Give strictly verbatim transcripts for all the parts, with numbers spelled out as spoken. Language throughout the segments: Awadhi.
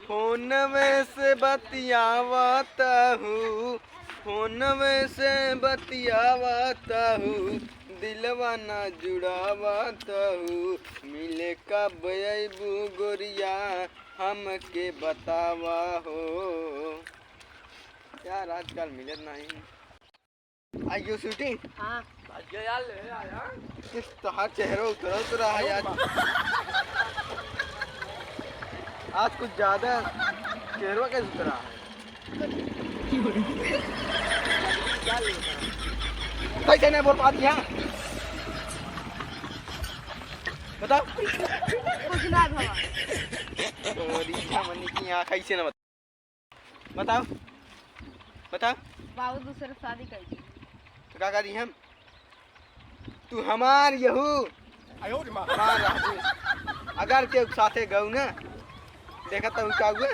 फोनवे से बतियावत हूँ, फोनवे से बतियावत हूँ, दिलवा ना जुड़ावत हूँ, मिले कब अइबू गोरिया, हमके बतावा हो। यार, आजकल मिलत नहीं। आइयो स्वीटी। हाँ। आइयो यार, ले आया। किस तोहार चेहरा उतरा उतरा है यार। आज कुछ ज्यादा चेहरा कैसे उतरा है? क्या ले रहा है? कैसे नहीं बोल पाती है? बताओ। कुछ ना भवा। तोरी जमनी की आँख ऐसे ना बताओ, बताओ। बाबू दूसरे शादी कर दी। तो का करी हम? तू हमार यहू, आयो रे माँ। हमार रहबू। अगर के साथे गऊ ना, देखा तब का हुआ?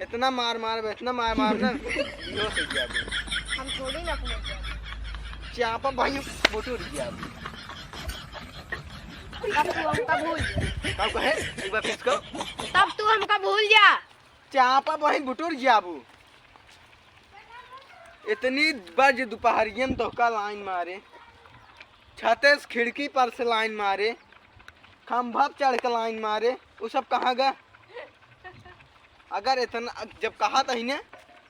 इतना मार मार, इतना मार मार ना, बेहोश हो गया। हम थोड़ी ना अपने को। चापा भाई, बुटुर गया। तब तू हमका भूल जा। का कहे? एक बार फिर से कहो। तब तू हमका भूल जा। चापा बहिन बुटुर जाबू। इतनी बज दुपहरिया में तोहका लाइन मारे, छते से खिड़की पर से लाइन मारे, खंभा पे चढ़ के लाइन मारे, उ सब कहाँ गा? अगर इतना जब कहा तही ने,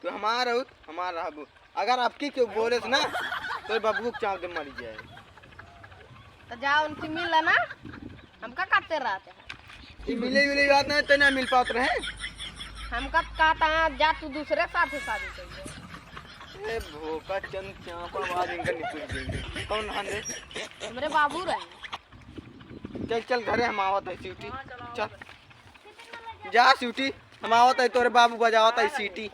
तो हमार रहू, हमार रहबू। अगर आपकी क्यों बोले से ना, तो बबुआ के चाँप दे मरी जाए। तो जा उनसे मिल लेना, हमका काते रहते हैं। ये मिले मिले बात नहीं, तो ना मिल पात रहे। हमका कहता है, जा तू दूसरे साथ शादी कर ले। ए भोका चंद चापा आवाज इनका निकल गई। कौन हन रे? हमरे बाबू रहे। चल चल घरे हम आवत है स्वीटी। चल जा स्वीटी, हम आवत है, तोरे बाबू बजावत है सीटी।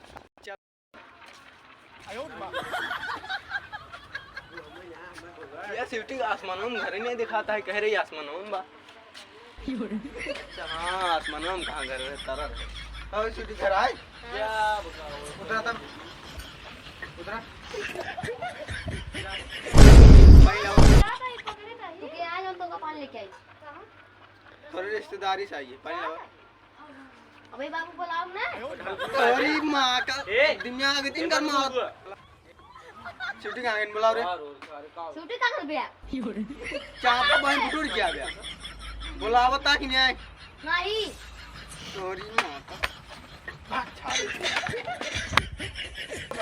या स्वीटी आसमानों में घर ही नहीं दिखाता है, कह रही आसमानों में बा। अच्छा, हाँ, आसमानों में कहाँ घर है, तारा रहे। और स्वीटी घर आए? क्या बताओ? उतरा तब, उतरा। पानी लाओ। तू के आज हम तो का पानी लेके आई। थोड़ी रिश्तेदारी से आई है, पानी लाओ। अबे बाबू, बुलाओ ना। अरे माँ का ए! दिमाग दिन कर मार। छुट्टी कहाँ गई? बुलाओ रे। छुट्टी कहाँ कर भैया? चापा बहिन बुटुर गया भैया। बुलावता कि नहीं? नहीं। सॉरी माँ का। भाग छाड़।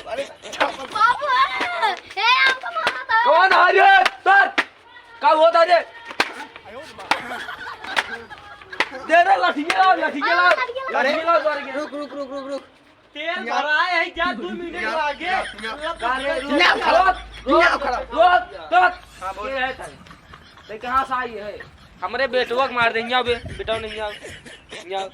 अरे चापा। बाबू, ए, ए, हमको मारा था। कौन है रे? सर! का होता रे? दे रे, लठिया लाओ, लठिया लाओ, लठिया लाओ, द्वारे के। रुक, रुक, रुक, रुक, रुक। तेल यहाँ, भराए है, जा दो मिनट यहाँ, आगे। यहाँ, यहाँ। अरे, रुक, यहाँ खड़ा, रुक, यहाँ खड़ा। रुक, रुक। हाँ, बोल। ये है थारे। ते कहाँ से आई है? हमरे बेटवा के मार दे, यहाँ बे, बेटवा नहीं, यहाँ, यहाँ।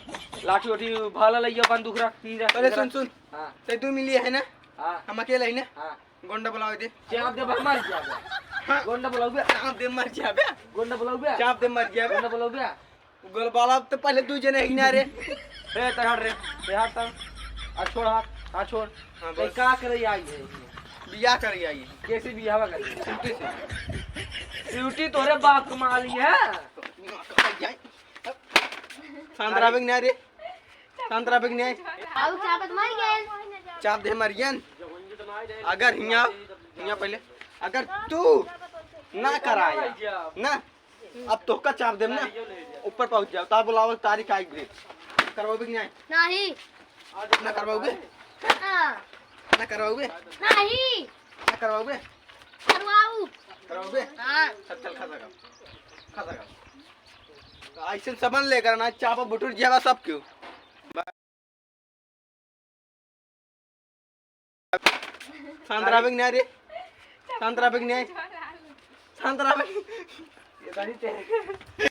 लाठी वाठी भाला लइया, बंदूक रख, तीन रख, अरे तीन सुन, रख। सुन। हाँ। ते तू मिली है ना? हाँ। हम अकेले ही ना? हाँ। गोंडा बुलावे दे। चाप दे, मर जाबे। हाँ। गोंडा बुलावे। चाप दे, मर जाबे। गोंडा बुलावे। चाप दे, मर जाबे। गोंडा बुलावे। गोल बाला तो पहले दू जने ही ना रे। ए, तैयार रे। तैयार था। आ, छोड़ हाथ। हाँ, छोड़। हाँ, ते बोल। का करे आई है? बियाह करे आई है। कैसे बियाह करे? स्वीटी से। स्वीटी तोरे बाप के माली है। सांद्रा बिग ना रे। शांत रह, बिग नहीं। आऊ चापत मर गए। चाप दे मरियन। अगर हियाँ, हियाँ पहले, अगर तू ना कराया, ना, अब तोहका चाप देम ना, ऊपर पहुँच जाओ, ता बुलावल तारीख आई गई। करवाओ बिग नहीं? नहीं। ना करवाओगे? हाँ। ना करवाओगे? नहीं। ना करवाओगे? करवाऊ। करवाओगे? हाँ। चल, चल, खा सका। खा सका। ऐसे समझ लेकर ना, चापा बुटुर जेवा सब क्यों। सांद्रा बिग नहीं रे। सांद्रा बिग नहीं। सांद्रा बिग। ये बारी तेरे।